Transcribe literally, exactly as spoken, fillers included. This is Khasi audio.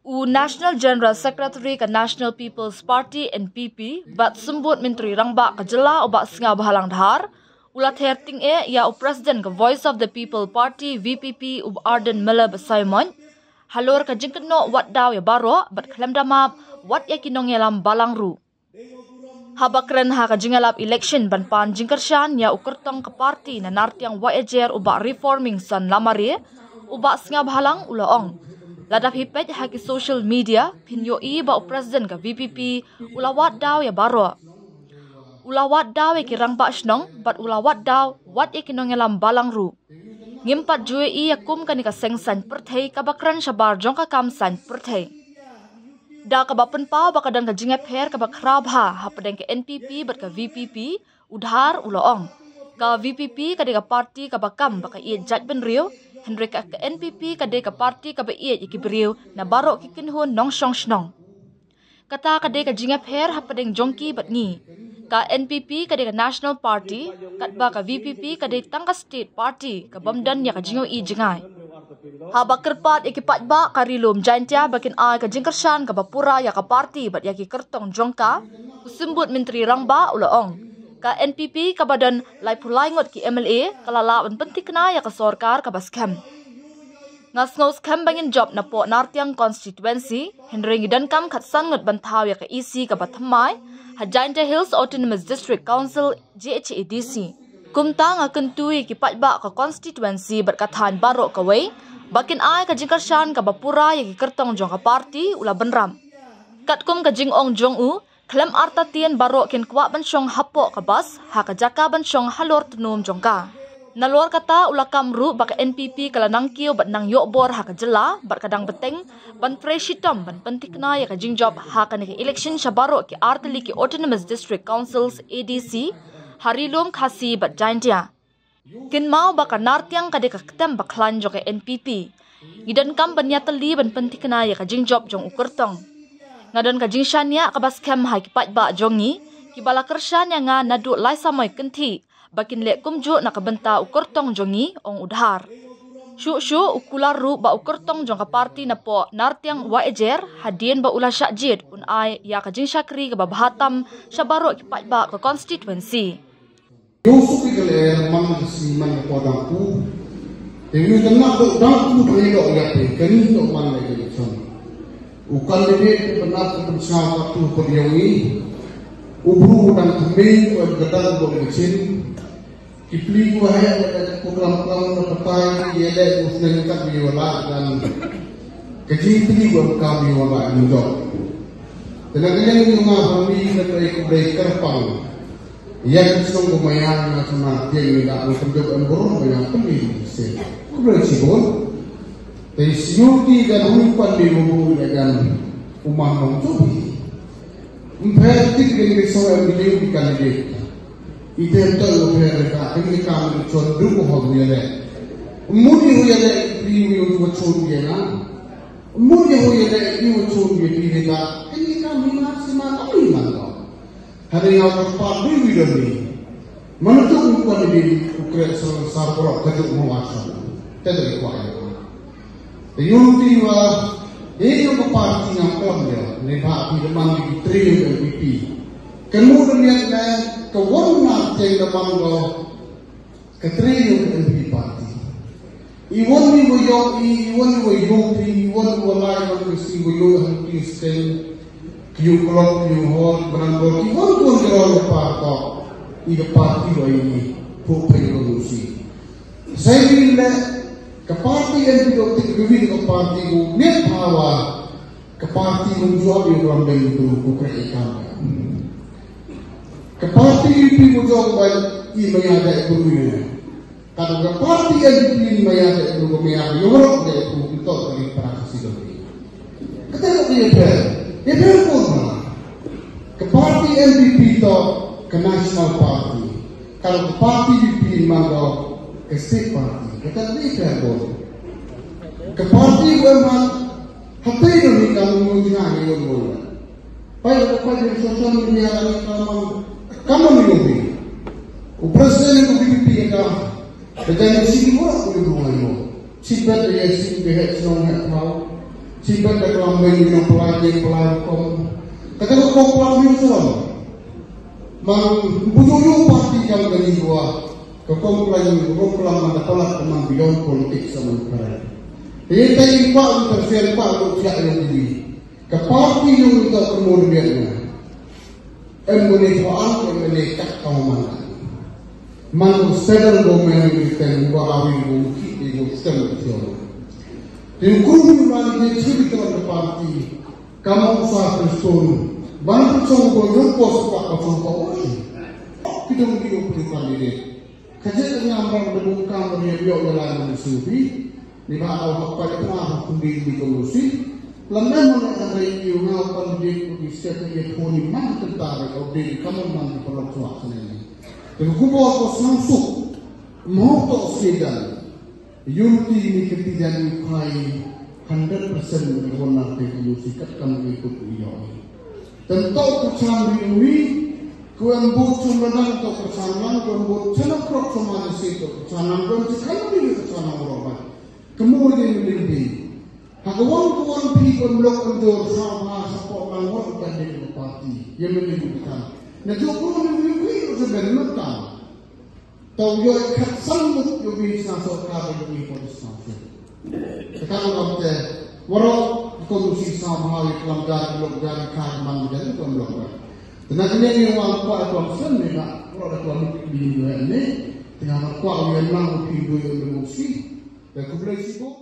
U National General Secretary ka National People's Party, N P P, bad Symbud Myntri Rangbah ka Jylla u Bah Sniawbhalang Dhar, u la ther tyngeh ïa u President ka Voice of the People Party, V P P, u Ardent Miller Basaiawmoit halor ka jingkynnoh wat daw ïa baroh bad khlem da map wat ïa ki nongïalam balang ruh. Haba kren ha ka jingïalap election ban pan jingkyrshan ïa u kyrtong ka party na Nartiang Wahiajer u Bah Reforming Son Lamare, u Bah Sniawbhalang u la ong, lada phi peit ha ki social media phin ïohi ba u President ka V P P u la wad daw ïa baroh. U la wad daw ïa ki rangbah shnong bad u la wad daw wat ïa ki nongïalam balang ruh. Ngim pat ju ïohi ïa kum kane ka seng saiñ pyrthei kaba kren shabar jong ka kam saiñ pyrthei. Da kaba pynpaw ba ka don ka jingïapher kaba khraw bha hapdeng ka N P P bad ka V P P, u Dhar u la ong, ka V P P ka dei ka party kaba kam ba ka ïeit jaitbynriew, hynrei ka, ka N P P ka dei ka party kaba ïeit ïa ki briew na baroh ki kynhun nongshong shnong. Kata ka dei ka jingïapher hapdeng jong ki bad ngi. Ka N P P ka dei ka National Party, katba ka V P P ka dei tang ka State Party, ka bym don ïa ka jingïohi jngai. Haba kyrpad ïa ki paidbah ka Ri Lum Jaintia ba kin ai ka jingkyrshan kaba pura ïa ka party bad ïa ki kyrtong jong ka, u Symbud Myntri Rangbah u la ong, ka N P P kaba don laiphew lai ngut ki M L A ka la lah ban pynthikna ïa ka sorkar kaba skhem. Nga sngew skhem ba ngin jop napoh Nartiang constituency, hynrei ngi donkam khatsan ngut ban thaw ïa ka E C kaba thymmai ha Jaintia Hills Autonomous District Council, J H A D C. Kumta nga kyntu ïa ki paidbah ka constituency bad ka thaiñ baroh kawei ba kin ai ka jingkyrshan kaba pura ïa ki kyrtong jong ka party, u la bynrap. Katkum ka jingong jong u, khlem artatien baroh kin kwah ban shong hapoh ka bus ha ka jaka ban shong halor tnum jong ka. Nalor kata u la kam ruh ba ka N P P ka la nang kiew bad nang ïoh bor ha ka jylla bad ka dang bteng ban trei shitom ban pynthikna ïa ka jingjop ha kane ka election sha baroh ki artylli ki Autonomous District Councils, A D C, ha Ri Lum Khasi bad Jaintia. Kynmaw ba ka Nartiang ka dei ka ktem ba khlaiñ jong ka N P P. Ngi donkam ban ïatylli ban pynthikna ïa ka jingjop jong u kyrtong. Nga don ka jingshaniah kaba skhem ha ki paidbah jong ngi kiba la kyrshan ïa nga naduh lai samoi kynthih ba kin leh kumjuh na ka bynta u kyrtong jong ngi, ong u Dhar. Shuh shuh u kular ruh ba u kyrtong jong ka party napoh Nartiang Wahiajer hadien ba u la shah jied un ai ïa ka jingshakri kaba bha tam sha baroh ki paidbah ka constituency. Ïoh suk ïa ka lyer man ka sngi man ka por dang ku. Te ngi kynnoh dang ku, dang ïoh ïa phi kane, to man leh ka election. U candidate u bynap ka pynshai ka tu pynïoh ngi. U bru u dang thymmai, u em ka dang, u em ka chin. Ki pli ki waheh leh ka program, program na batai, ïaleh u snem kat ïa u la dan. Ka jingpli u em kam ïa u la ngi jop. Te na ka liang ïa nga, ba mi na ka ïa ka dei kyrpang. Ïa ka shnong ba maya na ka na tieng ïa ka, na ka jop em bro maya pynlong se. Ku dei shibun. Te seniority ka na hu pan ni u bru ïa ka u man nong jop. Ym pher tik ïa ka shnong em bru ïa ka candidate. Ite to u pher ïa ka, ym ïa ka mi chon du ko hok ïa le. Mun ïa ïa le, ri ïa u chon ïa na. Mun ïa ïa le, ïa u chon ïa ri ïa ka. Ym ïa ka mi na si ma ka mi man ko. Hynrei nga kyrpad wi wi don ni. Mano tuk u kwan ni u kret sa sa porok ka juk mo wa sa. Te te kwa ya. Te yung ti wa, e yung ka party nga pon ya, ne ba pi de man ni tri yung N P P. Kan mu de miat le, ka won na te de man go, ka tri yung N P P party. Iwon ni wa yo, iwon ni wa yo, iwon ni wa lai, iwon ni si wa yo, han ki sel, ki yo klok, ki yo hol, bran bor, iwon ni wa yo, iwon ni wa yo, parto, i ka party wa ini, pu pe yo no si. Sai ni le, ka party en pi do tik, ka wi ka party ko, ne power, ka party ko jua yo ram ben tu, ko kre ikam. Ka party pi ko jua ko bai, i maya da ko ni. Ka party N P P maya te tu ko maya yo ro te tu to ka ri para ka si do. Ka te ko ye pe. Ye pe ko ma. Ka party N P P to ka national party. Ka party N P P ma do ka state party. Ka te ye pe ko. Ka party ko ma ha te do ni ka mo ni na ni ko. Pai ka pai ka social media ka ni ka ma. Ka ma ni ko. U president ko N P P ka Ka jai sing mo ko lu ngai mo. Si bet ya sing be het song het mau. Siban da klam beng ïa pla ïa pla kom. Kata ka kom pla ïa som. Mang buju yu parti kam kani gua. Ka kom pla ïa kom pla mang da pla ka mang beyond politics sama kare. Te te in pa un tersian pa un siak ïa diri. Ka parti yu to kemur biar na. Em boleh tuan, em boleh kat kau mana. Man settle government ni ten gua hari gua mesti di gua stem tiada. Di guru ni mana dia cerita ke parti. Kamu usah Kristen. Mana tu song gua jumpa sebab kau song kau ni. Kita mesti perlu kandidate. Ka jait ka ñiamrang da bun kam ban ïa ïoh ïa la na mynsiem phi. Ni ba au hap pat ïa pynah ha khun ding ni kong lusi. Lem lem mo na ka dei ïa nga u pan ding u di sep ïa thoni man tynta da ka u ding ka man man di pynlong suak sene ni. Te ka kubur ko sang suk. Mo to siedan. Unity ni ka tijan u khai hundred percent ni ka wan na te kong lusi kat kam ni kut u ïoh. Tang to kyrchan ri umi, ku em bud chum radang to kyrchan lang, ku em bud chana krok chuma ni si to kyrchan lang, ku em chikhan ri kyrchan lang roba. Kemu ri umi ri. Ha ka wan ku wan pi ku em lok em dur sa ma sa po lang wan ka ni ku parti. Ye me ni ku kan. Na jo ku ni umi ri ku sa ben lok kan. Tau ïoh kat san mut ïoh bi sa sorkar ïoh bi pon sa sorkar. Sekarang kam te warok kong si sa mahal ïa kelam gar lok gar ka man jan kong lok gar. Tena kene ni wan kwa kong sen ni nak warok da kong bi ïoh ni. Tengah nak kwa ïoh nang bi ïoh ni si. Dan kong si ko.